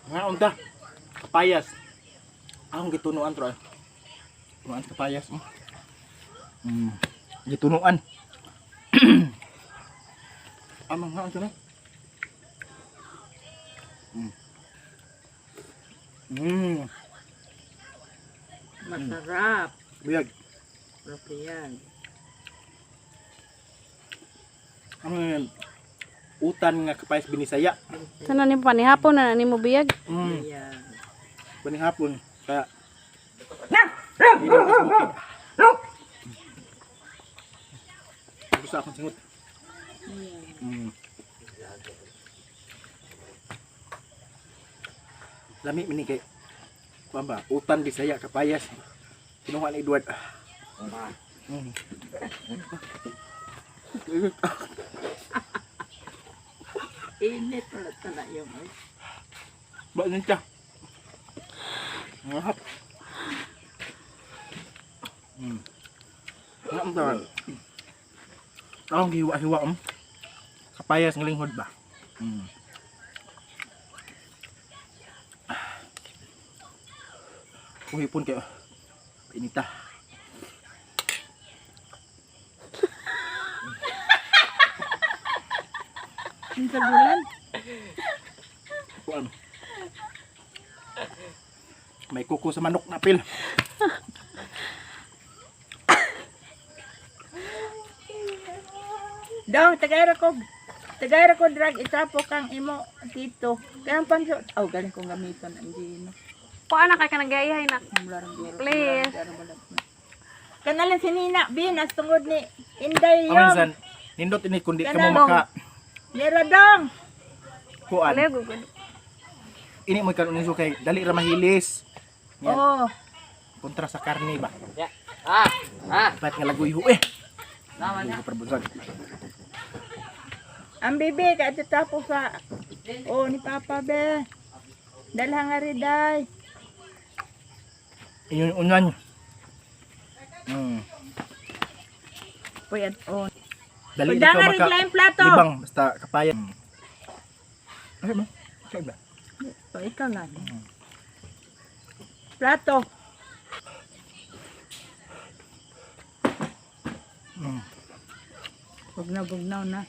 Nga unta. Kapayas. Akong gitunuan tro. Tunuan sa kapayas. Gitunuan. Amang nga unsa na? Masarap. Biyag. Sarap yan. Ano yun? Utan nga kapayas binisaya. Sana nimo panihapon na nimo biyag. Yan. Panihapon. Kaya hindi na bukid. Gusto akong singot. Lami man ni kay kuan ba? Utan Bisaya kapayas. Kinuha ni Edward. Init pala tala yung ay. Ba nun siya? Ngahap. Nga ang tawag. Akong gihiwa-hiwa. Kapayas ng linghod ba? Uhipon kayo. Painita. Yung sa bulan. Kuan. May kuko sa manok na pil. Daw, tagayra ko. Tagayra ko drag itapo kang imo tito. Kaya ang panso. Oh, galing kong gamiton ang dino. Kuan na kay ka nagayahay na. Please. Kanalan si Nina, bin, as tungod ni Inday Ang minsan, yun. nindot ini kundi ka mo Kanang- maka Nira dong. kuan. Alay gugud. Ini mo kanon niso kay dali ra mahilis. Yan. Oh, Kontra sa karne ba? Ah, ah. Dapat nga lagoy ho eh. Lagoy ho parbunsag. Ang bibi, kaya titapo sa... Oh, ni Papa be. Dalha nga rin, day. Inyong unan. Puy, at oh. Dali Pagda ikaw nga rin maka lang plato. libang basta kapaya. Ay mo. Kain ba? Oh, ikaw na. Plato. Bugnaw, bugnaw na.